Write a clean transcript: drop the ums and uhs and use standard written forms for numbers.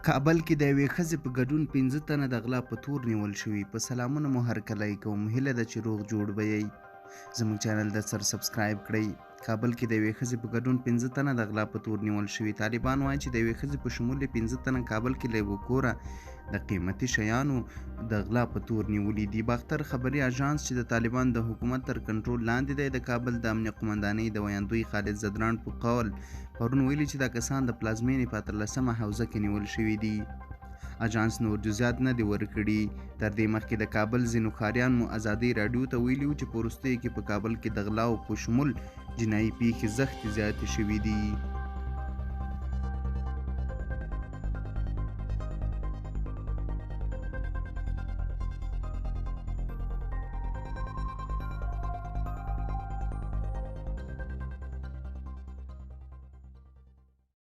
کابل کې د یوې ښځې په ګډون 5 تنه د غلا په تور نیول شوي. په سلامونو مو هرکلی کوم، هیله ده چې روغ جوړ به یئ. زموږ چینل د سر سبسکرایب کړئ. کابل کې د یوې ښځې په ګډون 5 تنه د غلا په تور نیول شوي. طالبان وایي چې د یوې ښځې په شمول یې 5 تنه کابل کې له یوه کوره د قیمتي شیانو د غلا په تور نیولي دي. باختر خبري اژانس چې د طالبان د حکومت تر کنټرول لاندې دی، د کابل د امنیه قومندانۍ د ویاندوی خالد ځدراڼ په قول پرون ویلي چې دا کسان د پلازمېنې په 18مه حوزه کې نیول شوي دي. اژانس نور جزئیات نه دي ورکړي. تر دې مخکې د کابل ځینو ښاریان مو ازادي راډیو ته ویلي وو چې په وروستیو کې په کابل کې د غلاو په شمول جنایي پیښې زښتې زیاتې شوې دي.